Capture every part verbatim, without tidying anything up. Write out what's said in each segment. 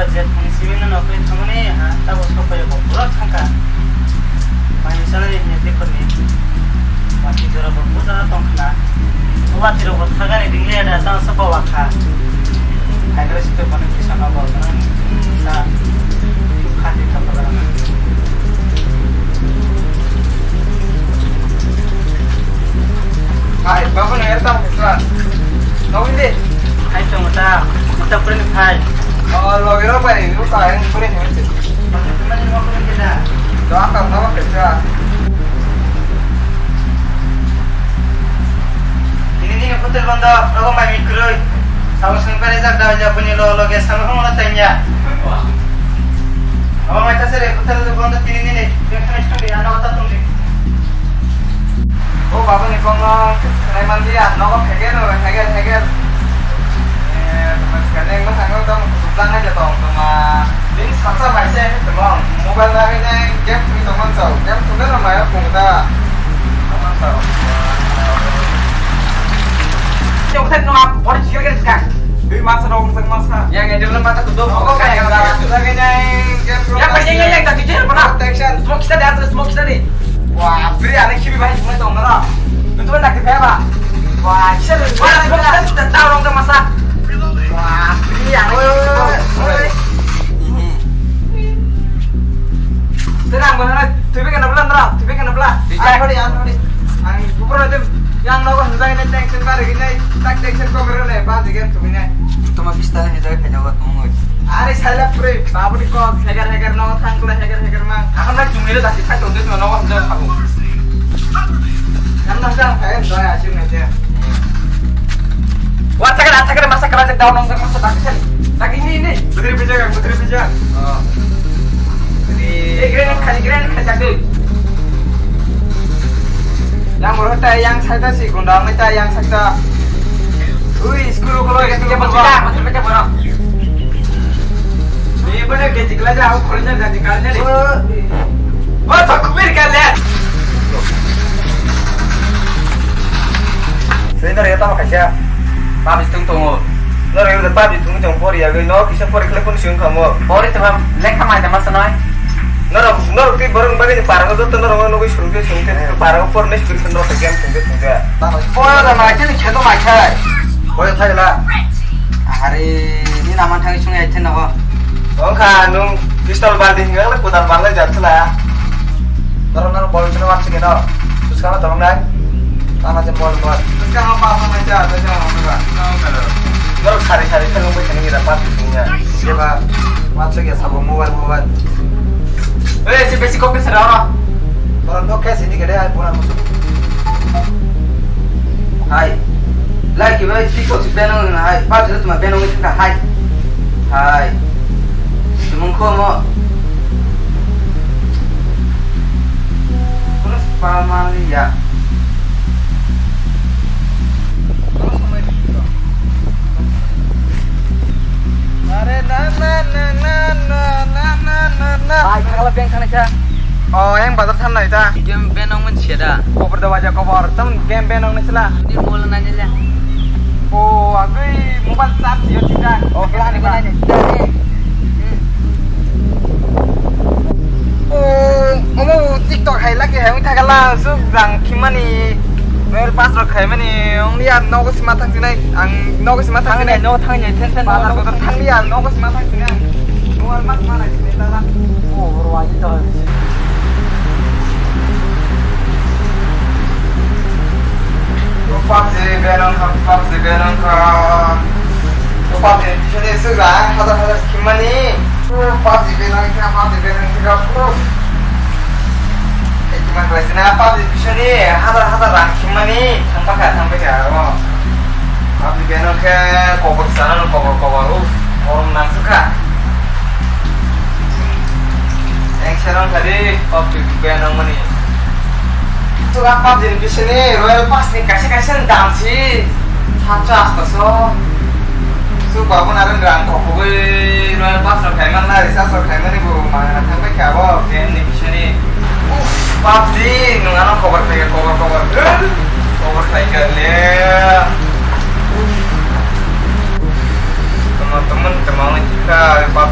Je phung simi no nokri thangmani ha tabo sopai bo pura thangka. Mai salai ni tikhorni. Bati jora bo puja tongkhna. Bati rok bo thagani dingle da tang sopa wakha. Hai dre sito bani kisa no bo sa. Khati thapa. Hai, babu na erta mo kisa. Nogin de. Hai, chong ta. Kita pren hai. Oh, logi ro pai, ru ta, yang pren ni. Teman ni mau pren kita. Doa kau nama kerja. Ini ni hotel banda, aku mai mikroi. Sama sengkare jak dah, jak punya lo, lo, guys, sama kamu lah tanya. Abo mai ta sere, hotel tu bondo tini nini, dia kena cuma di anak otak tuh nih. Oh, babu ni kong lo, kena mandi ya, nogo heger, heger, heger. Eh, mas kena yang mas anggo tong, blang aja tong, tong ah. Ini saksa mai se, tong, mobile lagi nih, game tumi tong man sao, game tumi lo mai aku muda. Tong man sao. Yang saya nunggu, body skill kan sekarang. Dui masa dong, seng masa. Yang edit lemah tak tutup. Oh, kayak yang saya. Lagi nih, game. Yang pakai yang yang tak cuci apa nak? Protection. Smoke kita di atas, smoke kita di. Wah, free aneh sih bahaya semua dong, mana? Itu kan tak dipakai apa? Wah, bisa. Wah, smoke kita sudah tahu dong masa. Wah, free aneh. Oi, oi, oi. Ini. Tenang, mana? Tuh bikin apa, Nandra? Tuh bikin apa? Bisa. Apa dia? Apa dia? Ang kubur aja. Yang nogo hwnjak nai tension bari ginai, tak tension kok rw nai, ba jigem tumi nai. Tuma bista ni jai khaina ba tongoi. Are saila puri, babuni kok hegar hegar nogo thang kula hegar hegar mang. Akan nai tumi le dasi khai tongde tuma nogo hwnjak khabu. Kan nang jang khai doi asim nai je. Wa thakar thakar masa kala je down nang masa tak sen. Tak ini ini. Putri bijak, putri bijak. Oh. Ini. Eh, grenade khali, grenade khali tak doi. Yang moro ta yang sakta si gunda ang ta yang sakta. Ui, school ko lo ya tiga pasti dah, pasti baca bono. Ni pada ganti kelas aku kalau jangan ganti kelas ni. Oh, tak kubir kan ya. Sini dari apa kaca? Pabis tung tung. Noro yode pabji thung chong pori yagwi no kisa pori khle phone siyung khamo. Pori tuma lekha mai tama sanai. Noro noro twi borok bagwi ni parang joto noro nugwi suru khe suru khe parang por ne suru khe noro game thung khe thung khe. Pora da mai chini kheto mai khai. Pori thai la. Are ni naman thang sung ai theno. Ongkha nung pistol baldi hinga le kodal balai jar thla. Noro noro bol chini wan chini no. Suskang tong nai. Tama je bol bol. Suskang apa apa mai ja ta ja ma ba. Noro sari sari thang bai thang ira pat thung ya. Ye ba. Wan chini sabo mobile mobile. Eh, si besi kok ke sara ora. Noro no ke sini gede ai pura musuh. Hai. Like bai TikTok si benong na hai. Pa tu ma benong ni ka hai. Hai. Sumung ko mo. Terus pamali ya. Are na na na na na na na na na. Hai, kagala beng thana kya? Oh, yang bazar thanai ta. Game benong man siya da. Kobor da waja kobor. Tam game benong ni sila. Ni mol na ni le. Oh, agui mobile charge yo sida. Oh, kira ni ba. Oh, omo TikTok hai lagi hai ung thagala suk jang khimani. Mel pass rok khaimani ung ya nogo sima thang sinai. Ang nogo sima thang sinai. Nogo thang sinai. Bazar kotor thang ya nogo sima thang sinai. Mobile mas mana sinai tala. Oh, bro, aji to. Pabji benong kha, pabji benong kha. Pabji bisani suk ra, hajar hajar khimmani. Pabji benong kha, pabji benong kha. Ekman khlaisina pabji bisani hajar hajar rang khimmani. Thangpa kha, thangpa kha, aro. Pabji benong khe kobor sana, kobor, kobor, uf, korom nang sukha. Yang serang tadi pabji benong mani. Suka pabji ni bisini Royal Pass ni kaisa kaisa ni dam si satsho atso. Su babu naren rang kokogoi Royal Pass rok khaimang na recharge rok khaimani bo mangna thangbai kha bo game ni bisini. Uf, pabji nung ano cover khaikha, cover, cover. Cover khaikha le. Uf. Tama, tama, tama, tama, tama, tama,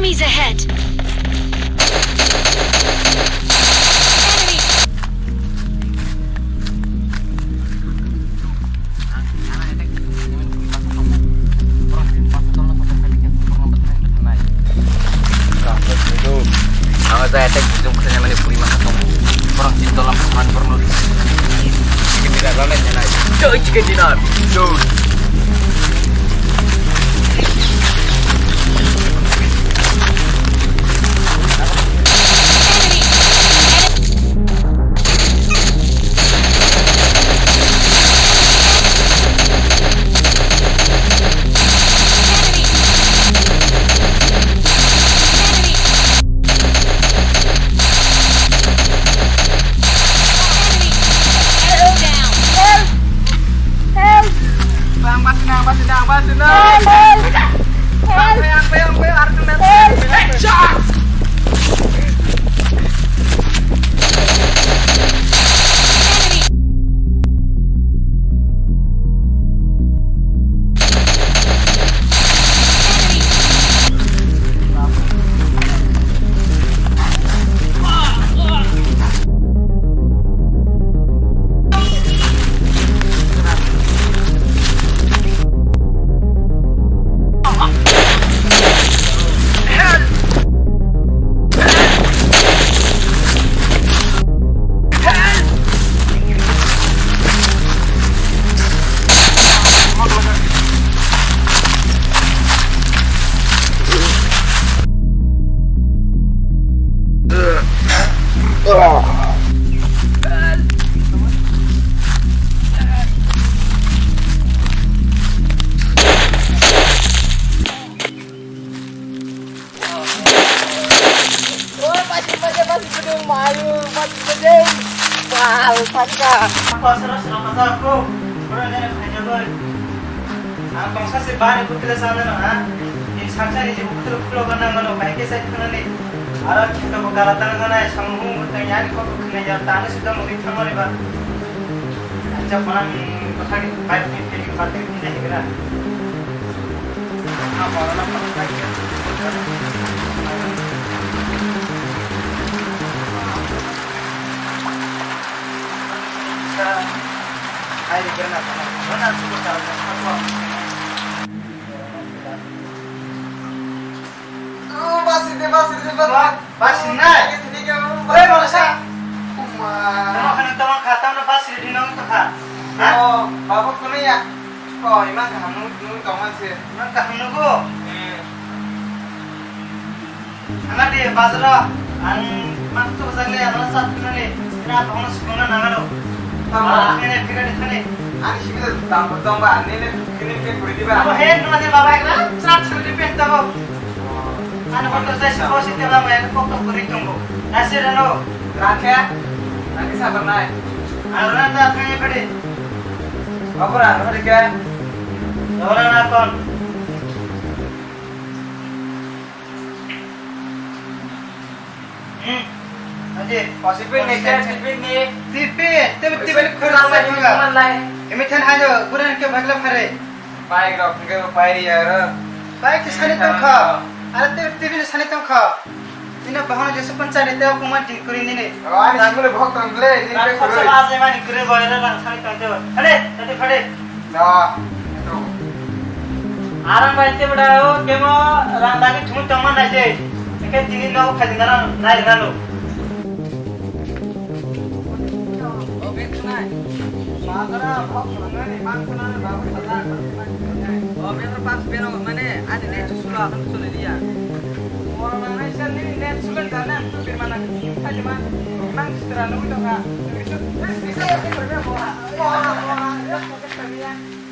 Enemies ahead! Enemy! Ang aja attack jujung kena mani puri masa tong. Orang cinta lam seman berno. Chicken dinner ramen ya nai. Joy chicken dinner. Joy. Help! Help! Bang, basi nang, basi nang, basi nang. Help! Help! Bang, bang, bang, bang, harus nang. Help! Headshot! Oi, pasi, pasi, pasi, kudu mayu, pasi, kudu. Wal, pasi ka. Aku asal asal kata aku, kurang ada kerja boy. Ang tongsa se bani kutila sana no ha. Ni saksa ni je kutila kulo kana mano, kai ke sai kana ni. Ara kita ko kala tana kana, samu hu tanya ni ko kena ya tana sudah mau kita mana ba. Acha palang pathari bike ni peli pathari ni nahi kena. Na palang na palang bike ya. Sa, ai kena palang. Mana sudah tahu apa? Oh, basi de, basi de, basi. Ba-, basi nai. Lagi tadi kan. Oi, manusia. Uma. Tama kana tama kha, tama basi di nong to kha. Ha? Oh, babu kuno ya. Oh, iman kaham nu, nu tong man se. Iman kaham nu go. Hmm. Angati bazaro ang mantu bazarle ano sat kunani ina tongna sukuna nangano. Tamo. Ah, ini tiga di sini. Ani sibila tamo tongba ani le kini ke kuri diba. Tamo he nuna de baba ekra sat suri di pen tamo. Ano kotor sai siko si tela mai ano kotor kuri tongbo. Nasi rano. Rakhe. Ani sabar nai. Ano randa kaya pede. Apa rano dike? Orang nakon. Hmm. Aje. O, tipin ni, tipin ni. Tipin, tipin, tipin, tipin, tipin, tipin, tipin, tipin, lai. Imi than hajo, buran ke bhagla phare. Pai rok, ke pai ri aro. Pai ke sani tong kha. Are tipin, tipin sani tong kha. Ina bahana jesu panchayat te kuma din kuri nini. O, ani sangule bhok tong le, din pe kuri. Sa ba je mani kuri boy ra rang sani tong te. Hale, tadi phare. Da, itu. Arang bai te beda o, kemo rang dagi thumui tongma nai je. Eke tini no khajina rang nai rang lo. O, bet nai. Madara, bhok nai, mang khana, babu khana. O, bet pas beno mane, ani ne chusula akan chule dia. Oro nang nai sel ni ne chule dana, tu be mana, khajima. Mang sitra nungui tongkha. Itu, itu, itu, itu, itu, itu, itu, itu, itu, itu, itu,